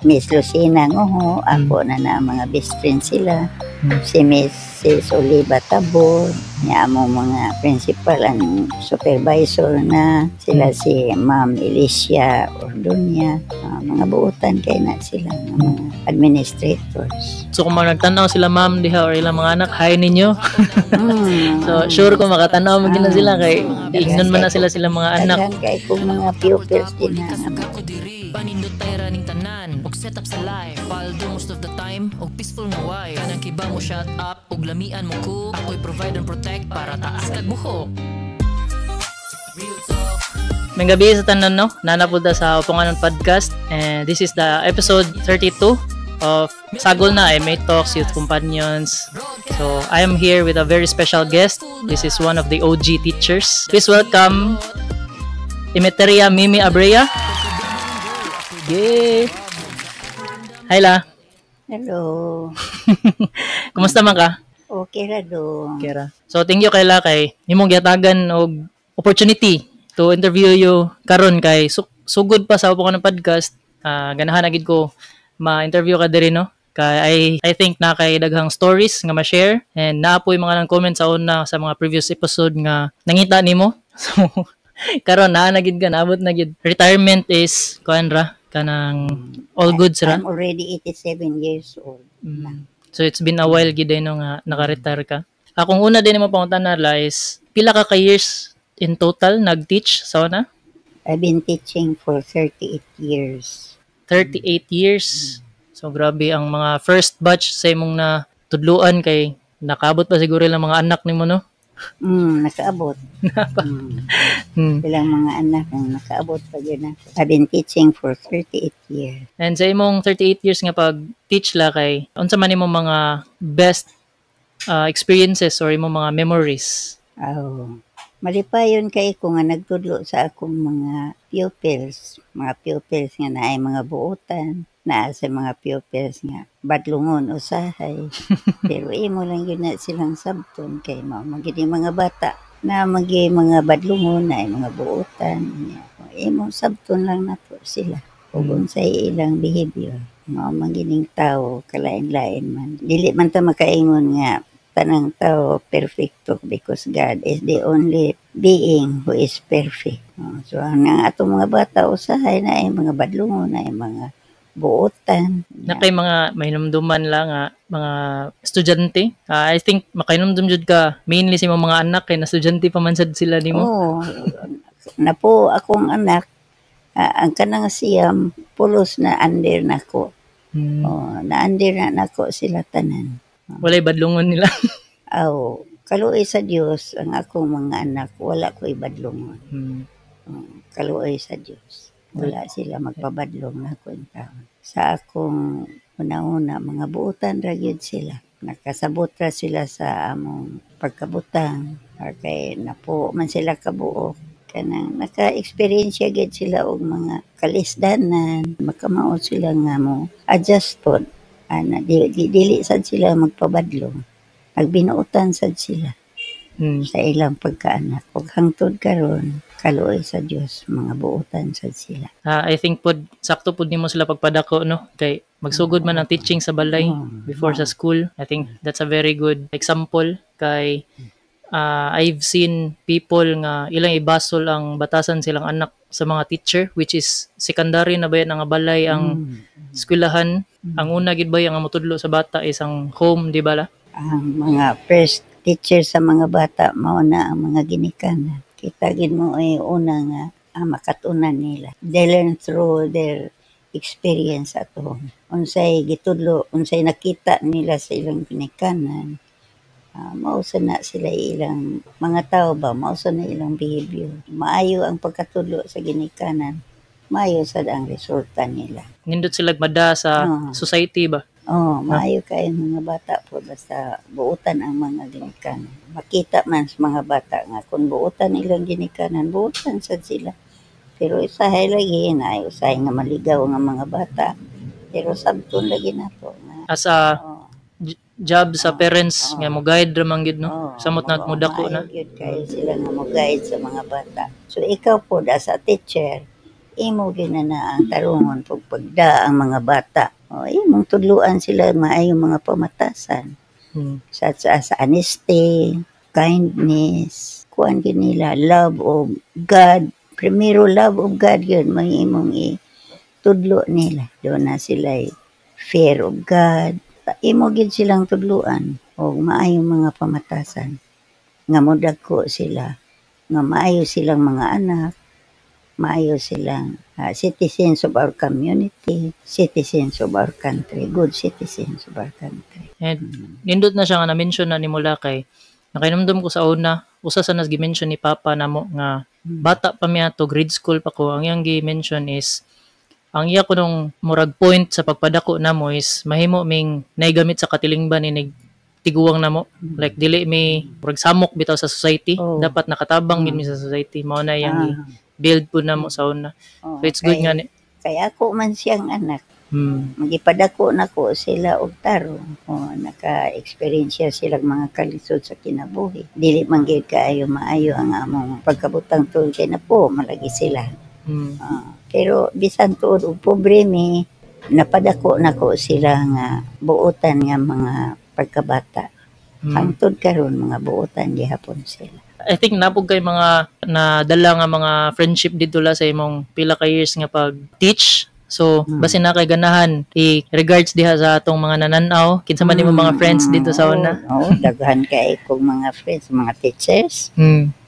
Miss Lucina Ngoho, ako na ang mga best friend sila. Si Mrs. Oliva Tabor, niya among mga principal and supervisor na sila, si Ma'am Alicia Ordunia, mga buutan kay na sila nga mga administrators. So kung mga nagtanaw sila, ma'am, diha or ilang mga anak, hi ninyo. So sure ko makatanaw man gina sila kay ingnon man na sila silang mga anak. Daghan kay kong mga pupils din na. Ko diri panindot tay raning tanan og set up sa life, paldo most of the time og peaceful nga wife, kanang kiba mo shut up og lamian mo ko, ako'y provide and protect para taas kag buhok. Real talk. Maayong gabii sa tanan, no. Naa na pud ta sa Uponganon Podcast and this is the episode 32 of Sagol na MA Talks Youth Companions. So I am here with a very special guest. This is one of the OG teachers. Please welcome Emeteria Mimi Abrea. Yay! Hi, La. Hello. Kumusta man ka? Okay ra do. Kera. So thank you kay La kay imong gihatagan og opportunity to interview you karon kay sugod pa sa Uponganon Podcast. Ganahan na gid ko ma-interview ka diri, no, kay I think na kay daghang stories nga ma-share and naa poy mga nang comment sa una sa mga previous episode nga nangita nimo. So karon naa na gid ka, naabot na gid. Retirement is kuan ra, kanang all goods ra. I'm already 87 years old. So it's been a while gid no nga naka-retire ka. Akong una din mo pangutana, La, is pila ka years in total nag-teach sa una? I've been teaching for 38 years. 38 years. So grabe ang mga first batch sa imong na tudluan kay nakabot pa siguro ilang mga anak nimo, no? Nakaabot. Ilang mga anak ang nakaabot pa gyud na. I've been teaching for 38 years. And sa imong 38 years nga pag-teach, La, kay unsa man imong mga best experiences or imong mga memories? Oh. Malipayon kay ko nga nagtudlo sa akong mga pupils, mga pupils nga naay mga buotan, naa sa mga pupils nga badlungon usahay. Pero imo lang gyud na silang sabton kay mao man gyud mga bata na magi mga badlungon, naay mga buotan. Imo sabton lang nato sila ug unsay ilang behavior. Mao man gining tawo, kalain-lain man. Dili man ta makaingon nga tanang tao perfecto because God is the only being who is perfect. Oh, so ang atong mga bata usahay naay mga badlungon, naay mga buotan. Na kay mga mahinumduman lang nga mga estudyante. I think makahinumdum jud ka mainly sa imong mga anak kay na estudyante pa man sad sila nimo. Oo. Napo akong anak, ang kanang siyam pulos na under nako. Oh, na under na nako sila tanan. Walay badlungon nila. Aw, kaluoy sa Dios ang akong mga anak, wala ko'y badlungon. Oh, kaluoy sa Dios. Wala sila magpabadlong nako in taon. Sa akong una-una, mga buotan ra gyud sila. Nakasabot ra sila sa among pagkabutang. Or kay napo man sila kabuok. Kanang naka-experience gyud sila og mga kalisdanan. Makamao sila nga mo adjust pod. Ana, dili sad sila magpabadlong. Nagbinuotan sad sila sa ilang pagkaanak. Ug hangtod karon, kaluoy sa Dios, mga buotan sad sila. I think pod sakto pod nimo sila pagpadako, no, kay magsugod man ang teaching sa balay before sa school. I think that's a very good example kay I've seen people nga ilang ibasol ang batasan silang anak sa mga teacher, which is secondary na ba yan nga balay ang eskwelahan. Ang una gid ba ang motudlo sa bata is ang home, di ba, la? Ang mga first teacher sa mga bata mao na ang mga ginikanan. Kita gid mo ay una nga ang makatunan nila. They learn through their experience at home. Unsay gitudlo, unsay nakita nila sa ilang ginikanan, mao sa na sila ilang mga tao ba, mao sa na ilang behavior. Maayo ang pagkatudlo sa ginikanan, maayo sad ang resulta nila. Nindot sila mada sa society ba? Oh, maayo kay mga bata po basta buotan ang mga ginikanan. Makita man sa mga bata nga kung buotan ilang ginikanan, buotan sad sila. Pero usahay lagi na usahay nga maligaw nga mga bata. Pero sabton lagi nato nga As a job sa parents nga mo guide ra man gid, no? Samot na mudako na. Maayo gyud kayo sila nga mo guide sa mga bata. So ikaw po as a teacher, Imo gyud na na ang tarungon pag pagda ang mga bata. O, imong tudluan sila maayong mga pamatasan. Sa honesty, kindness, kuan gyud nila, love of God. Primero, love of God yun, may imong itudlo nila. Doon na sila fear of God. Imo gyud silang tudluan og maayong mga pamatasan. Nga modagko sila, nga maayo silang mga anak, maayo silang citizens of our community, citizens of our country, good citizens of our country. And nindot na siya nga na-mention na ni mula kay nakainumdum ko sa una, usa sa nas gi-mention ni Papa namo nga bata pa mi ato, grade school pa ko, ang iyang gi-mention is ang iya ko nung murag point sa pagpadako namo is mahimo ming naigamit sa katilingban inig tiguang namo, like dili mi murag samok bitaw sa society. Dapat nakatabang gid mi sa society, mao na iyang build pud namo sa una. So it's good kay, nga ni kay ako man siyang anak, magipadako nako sila og tarong. O, naka-experience silang mga kalisod sa kinabuhi. Dili man gyud kaayo maayo ang among pagkabutang tuod kay napo malagi sila. Pero bisan tuod og pobre mi, napadako nako sila nga buotan nga mga pagkabata. Hangtod karon mga buotan gihapon sila. I think napog kay mga nadala nga mga friendship dito la sa imong pila ka years nga pag-teach. So, basin na kay ganahan i-regards diha sa atong mga nananaw, kinsa man nimo mga friends dito sa una. Oo, daghan kay kong mga friends, mga teachers.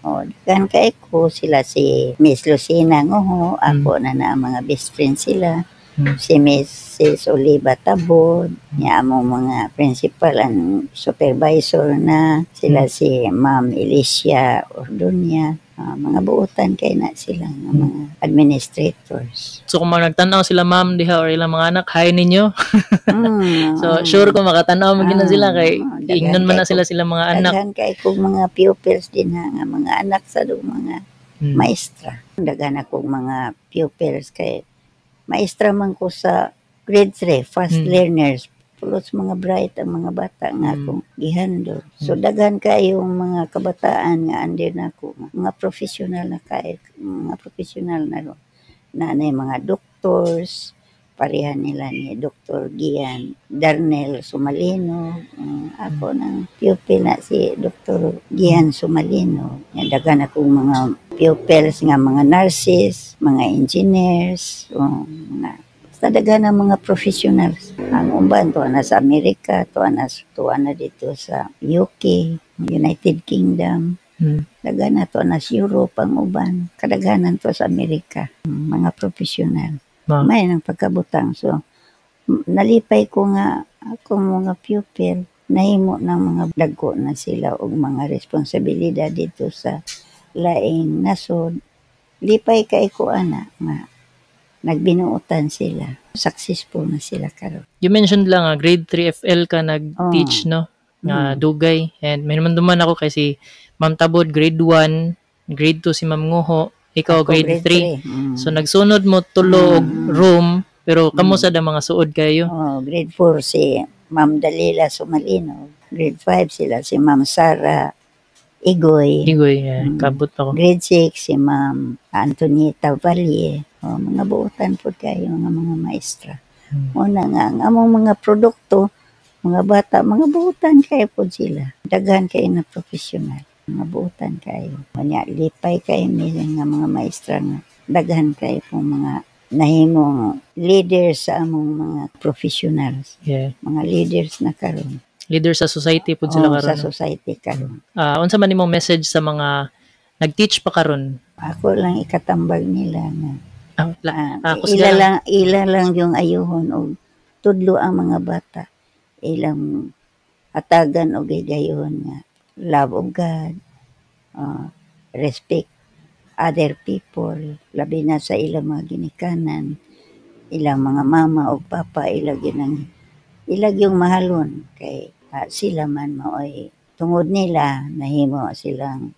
Oh, daghan kay ko sila, si Miss Lucina Ngoho, ako na na ang mga best friend sila. Si Mrs. Oliva Tabod, niya among mga principal and supervisor na sila, si Ma'am Alicia Ordunia. Mga buutan kay na sila nga mga administrators. So kung mga nagtan-aw sila ma'am diha or ilang mga anak, hi ninyo. So sure ko makatan-aw man gid na sila kay Daghan ingnon man na kay sila silang mga anak. Daghan kay kong mga pupils din ha, nga mga anak sa do mga maestra. Daghan akong mga pupils kay maestra man ko sa grade 3, fast learners. Pulos mga bright ang mga bata nga akong gihandle. So daghan kayong mga kabataan nga under nako, mga professional na kay mga professional na ro. Na nay mga doctors, pareha nila ni Dr. Gian Darnell Sumalino. Ako nang pupil na si Dr. Gian Sumalino. Yan, daghan akong mga pupils nga mga nurses, mga engineers, mga basta daghan ang mga professionals. Ang uban tuwa na sa Amerika, tuwa na dito sa UK, United Kingdom. Daghan na tuwa na sa Europe ang uban. Kadaghanan to sa Amerika, mga professional. May nang pagkabutang. So, nalipay ko nga akong mga pupil nahimo ng mga dagko na sila og mga responsibilidad dito sa laing nasod. Lipay kay ko ana nga nagbinuotan sila. Successful na sila karon. You mentioned lang nga grade 3 FL ka nag-teach, no? Nga dugay, and may naman duman ako kay si Ma'am Tabod grade 1, grade 2 si Ma'am Nguho, ikaw Ako, grade 3. 3. So nagsunod mo tulo og room pero kamo sa da mga suod kayo. Oh, grade 4 si Ma'am Dalila Sumalino. Grade 5 sila si Ma'am Sara Igoy. Igoy, yeah, kabot pa ko. Grade 6 si Ma'am Antonieta Valle. Oh, mga buotan po kayo nga mga maestra. Una nga, ang among mga produkto, mga bata, mga buotan kayo po sila. Daghan kayo na professional. Mga buotan kayo. Kanya, lipay kayo mi nga mga maestra nga. Daghan kayo po mga nahimong leaders sa among mga professionals. Mga leaders na karon. Leader sa society pud sila Oo, karon. sa No? society karon. Unsa man imong message sa mga nag-teach pa karon? Ako lang ikatambag nila nga La, ila kusga lang. lang ila lang yung ayuhon og tudlo ang mga bata. Ilang hatagan og higayon nga love of God, respect other people, labi na sa ilang mga ginikanan, ilang mga mama o papa, ila ginang ila yung mahalon kay sila man maoy tungod nila nahimo silang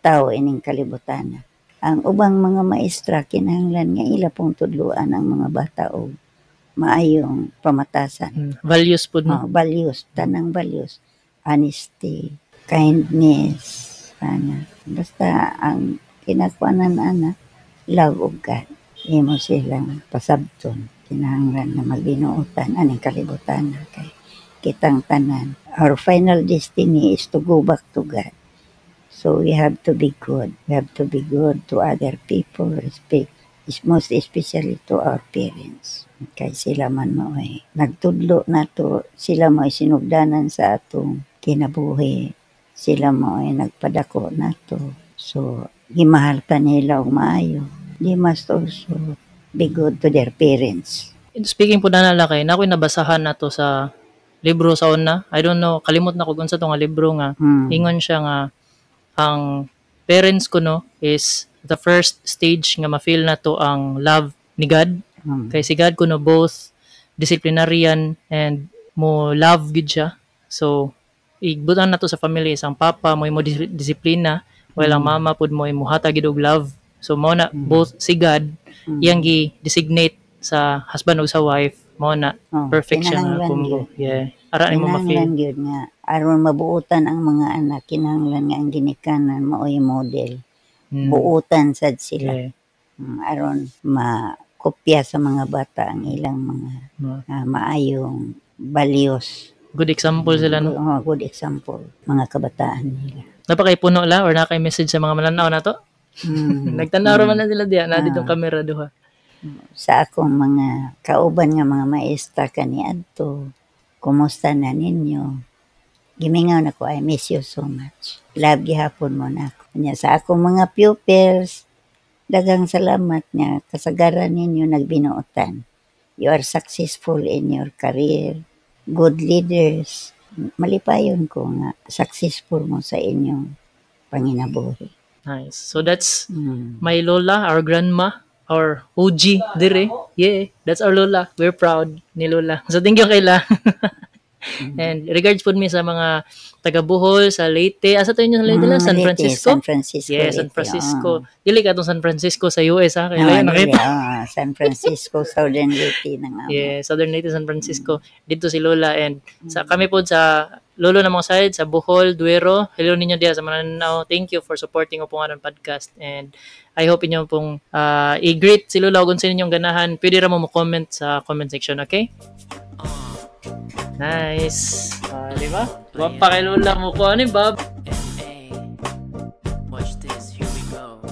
tao ining kalibutan. Ang ubang mga maestra kinahanglan nga ila pong tudluan ang mga bata og maayong pamatasan. Values pud, no? Oh, values, tanang values, honesty, kindness, ana. Basta ang kinakuanan ana, love of God. Imo silang pasabton. Kinahanglan nga magbinuotan aning kalibutan kay kitang tanan. Our final destiny is to go back to God. So we have to be good. We have to be good to other people, respect, is most especially to our parents. Kay sila man mo ay nagtudlo nato, sila mo ay sinugdanan sa atong kinabuhi. Sila mo ay nagpadako nato. So, gimahal ta nila og maayo. They must also be good to their parents. Speaking po na kay na ako'y nabasahan na to sa libro sa una. I don't know, kalimot na ko kung sa to nga libro nga ingon siya nga ang parents ko no is the first stage nga ma-feel na to ang love ni God. Kay si God kuno both disciplinarian and mo love gid siya. So igbutan na to sa family isang papa mo mo disiplina while ang mama pud mo muhatag gid og love. So mao na both si God iyang gi designate sa husband ug sa wife, mao na Oh, perfect siya nga kinahanglan combo. Gyud. Yeah. Ara nimo ma-feel. Kinahanglan gyud nga aron mabuotan ang mga anak, kinahanglan nga ang ginikanan maoy model. Buotan sad sila. Aron makopya sa mga bata ang ilang mga maayong values. Good example sila, no. Oh, good example mga kabataan nila. Napakay puno la or nakay message sa mga mananaw nato? Nagtanaw ra man na sila diya, na ditong camera duha. Sa akong mga kauban nga mga maestra kaniadto, kumusta na ninyo? Gimingaw na ko, I miss you so much. Love gihapon mo na ako. Nya sa akong mga pupils, daghang salamat nga kasagaran ninyo nagbinuotan. You are successful in your career, good leaders. Malipayon ko nga successful mo sa inyong panginabuhi. Nice. So that's my lola, our grandma, our OG dire. Yeah, that's our lola. We're proud ni lola. So thank you kay La. And regards po mi sa mga taga Bohol, sa Leyte. Asa tayo sa Leyte lang? San Leyte, Francisco? San Francisco. Yeah, San Leyte, Francisco. oo. Dili ka tong San Francisco sa US ha. Kay Ah, layo dili, nakita. ah, San Francisco, Southern Leyte na nga. Yeah, Southern Leyte, San Francisco. Dito si Lola and sa kami po sa lolo na mga side sa Bohol, Duero. Hello ninyo diya sa Mananaw. Thank you for supporting Uponganon Podcast and I hope inyo pong i-greet si Lola kung sino inyong ganahan. Pwede ra mo mo-comment sa comment section, okay? Nice. Di ba? Gwapa kay Lola mo ko. Ano yung Bob? MA. Watch this, here we go.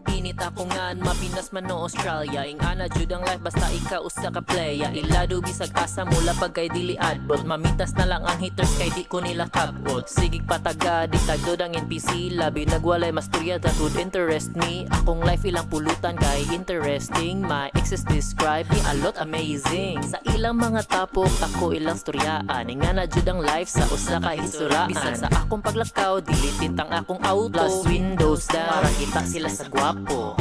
Init ako nga, mapinas man no Australia. Ing ana jud ang life basta ikaw usa ka playa. Ilado bisag asa mula pag kay dili adbot. Mamitas na lang ang haters kay di ko nila kabot. Sigig pataga, di tagdod ang NPC. Labi nagwalay masturya that would interest me. Akong life ilang pulutan kay interesting. My exes describe me a lot amazing. Sa ilang mga tapok ako ilang storyaan. Ing ana jud ang life sa usa ka hisuraan. Bisag sa akong paglakaw, dili tintang akong auto. Plus windows down para kita sila sa gwapo.